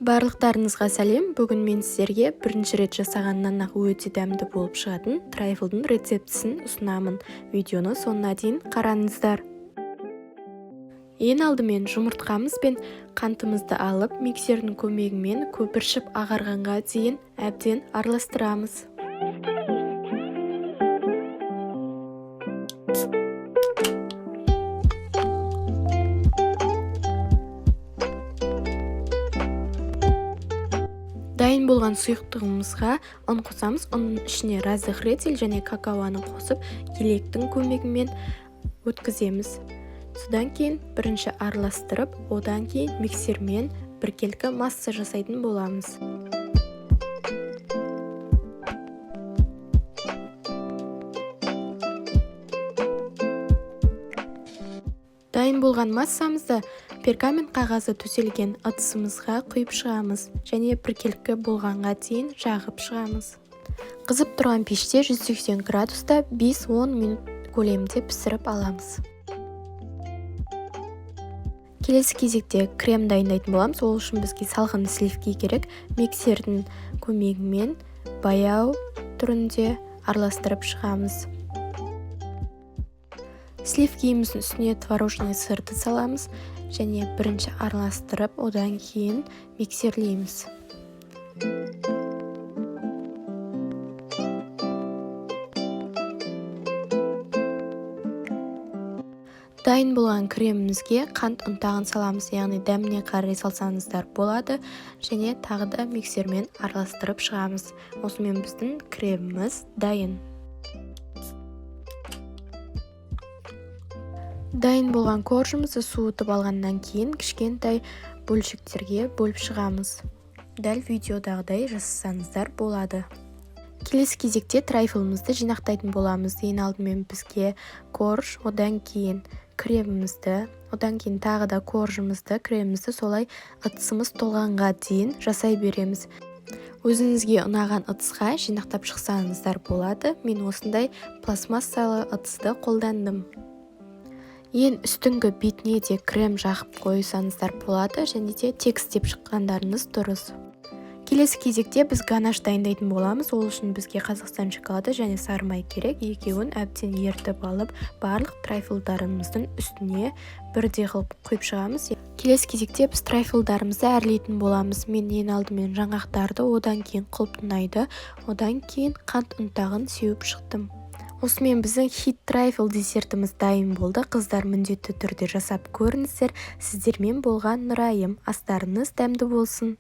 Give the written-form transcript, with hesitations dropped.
Барлықтарыңызға сәлем. Бүгін мен сіздерге бірінші рет жасағаннан-ақ өте дәмді болып шығатын трайфлдың рецептісін ұсынамын. Видеоны соңына дейін қараңыздар. Ең алдымен жұмыртқамыз бен қантымызды алып, миксердің көмегімен көпіршіп ағарғанға дейін әбден араластырамыз. Дайын болған сұйықтығымызға ұн қосамыз. Ұнның ішіне разрыхлитель және какаоны қосып, електің көмегімен өткіземіз. Содан кейін бірінші араластырып, одан кейін миксермен біркелкі масса жасайтын боламыз. Дайын болған массамызды пергамент қағазы төселген ыдысымызға құйып шығамыз және біркелкі болғанға дейін жағып шығамыз. Қызып тұрған пеште 180 градуста 5-10 минут көлемінде пісіріп аламыз. Келесі кезекте крем дайындайтын боламыз. Ол үшін бізге салқын сливки керек. Миксердің көмегімен баяу түрінде араластырып шығамыз. Сливкиіміздің үстіне творожный сырды саламыз және бірінші араластырып, одан кейін миксерлейміз. Дайын болған кремімізге қант ұнтағын саламыз, яғни дәміне қарай салсаңыздар болады, және тағы да миксермен араластырып шығамыз. Осымен біздің креміміз дайын. Дайын болған коржымызды суытып алғаннан кейін кішкентай бөлшектерге бөліп шығамыз. Дәл видеодағыдай жасасаңыздар болады. Келесі кезекте трайфлымызды жинақтайтын боламыз. Ең алдымен бізге корж, одан кейін кремімізді, одан кейін тағы да коржымызды, кремімізді солай ыдысымыз толғанға дейін жасай береміз. Өзіңізге ұнаған ыдысқа жинақтап шықсаңыздар болады. Мен осындай пластмассалы ыдысты қолдандым. Ең үстіңгі бетіне де крем жағып қойсаңыздар болады, және де тегістеп шыққандарыңыз дұрыс. Келесі кезекте біз ганаш дайындайтын боламыз. Ол үшін бізге Қазақстан шоколады және сары май керек. Екеуін әбден ерітіп алып, барлық трайфлдарымыздың үстіне бірдей қылып құйып шығамыз. Келесі кезекте біз трайфлдарымызды әрлейтін боламыз. Мен ең алдымен жаңғақтарды, одан кейін құлпынайды, одан кейін қант ұнтағын сеуіп шықтым. Осымен біздің хит трайфл десертіміз дайын болды. Қыздар, міндетті түрде жасап көріңіздер. Сіздермен болған Нұрайым. Астарыңыз дәмді болсын.